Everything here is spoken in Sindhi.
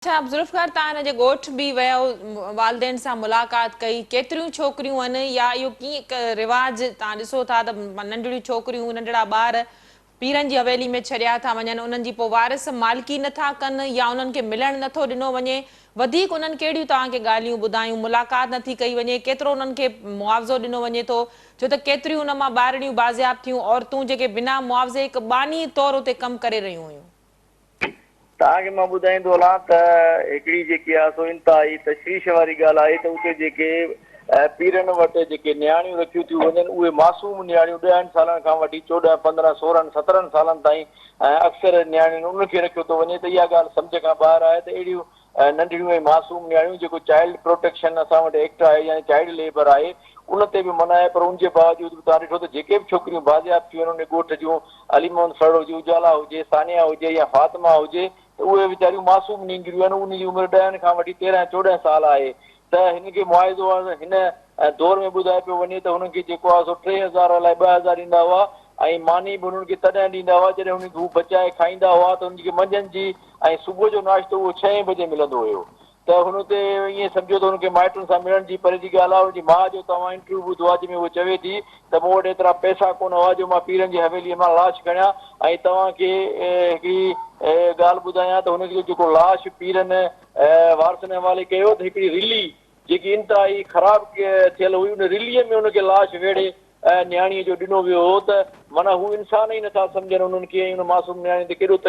اڇا ذوالفقار توهان هن جي ڳوٺ به ويا والدين سان ملاقات ڪئي ڪيتريون ڇوڪريون آهن يا اهو ڪيئن رواج توهان ڏسو ٿا ته ننڍڙيون ڇوڪريون ننڍڙا ٻار پيرن جي حويلي ۾ ڇڏيا ٿا وڃن انهن جي پوء وارث مالڪي نٿا ڪن يا انهن کي ملڻ نٿو ڏنو وڃي وڌيڪ انهن ڪهڙيون توهان کي ڳالهيون ٻڌايون ملاقات نٿي ڪئي وڃي ڪيترو انهن کي معاوضو ڏنو وڃي ٿو ڇو ته ڪيتريون ان مان ٻارڙيون بازياب ٿيون عورتون جيڪي بنا معاوضي هڪ ٻانهي طور اتي ڪم ڪري رهيون هيون. توهان کي مان ٻڌائيندو هلان ته هڪڙي جيڪي آهي سو انتهائي تشويش واري ڳالهه آهي ته اتي جيڪي پيرن وٽ جيڪي نياڻيون رکيون ٿيون وڃن اهي معصوم نياڻيون ڏهن سالن کان وٺي 14 15 16 17 سالن تائين اڪثر نياڻين انهن کي رکيو ٿو وڃي ته اها ڳالهه سمجهه کان ٻاهر آهي ته اهڙيون ننڍڙيون ۽ معصوم نياڻيون جيڪو چائلڊ پروٽيڪشن اسان وٽ ايڪٽ آهي يعني چائلڊ ليبر آهي ان تي به منع آهي پر ان جي باوجود به توهان ڏٺو ته جيڪي به ڇوڪريون بازياب ٿيون آهن ان ڳوٺ جون علي محمد ڦرڙو هجي اجالا هجي ثانيه هجي يا فاطمه هجي ته اهي ويچاريون معصوم نينگريون آهن انهن جي عمر ڏهن کان وٺي 13 14 سال آهي ته هن کي معاوضو هن دور ۾ ٻڌايو پيو وڃي ته هنن کي جيڪو آهي سو 3000 الائي 2000 ڏيندا هئا ۽ ماني به هنن کي تڏهن ڏيندا هئا جڏهن هنن کي هو بچائي کائيندا هئا ته هنن کي منجهند جي ۽ صبح جو ناشتو اهو ڇهين بجي ملندو هيو ته هن اتي ائين سمجهو ته هن کي مائٽن سان ملڻ جي پري جي ڳالهه آهي هن جي ماء جو توهان انٽرويو ٻڌو آهي جنهن ۾ هوء چوي ٿي ته مون وٽ ايترا پئسا ڪونه هئا جو مان پيرن جي حويليء مان لاش کڻيان ۽ توهان کي هڪڙي ڳالهه ٻڌايان ته هن جو جيڪو لاش پيرن وارثن حوالي ڪيو ته هڪڙي رلي جيڪي انتهائي خراب ٿيل هئي ان رليء ۾ هن کي لاش ويڙهي نياڻيء جو ڏنو ويو هو ته معنيٰ هو انسان ئي نٿا سمجهن انهن کي ۽ ان معصوم نياڻي تي ڪيڏو.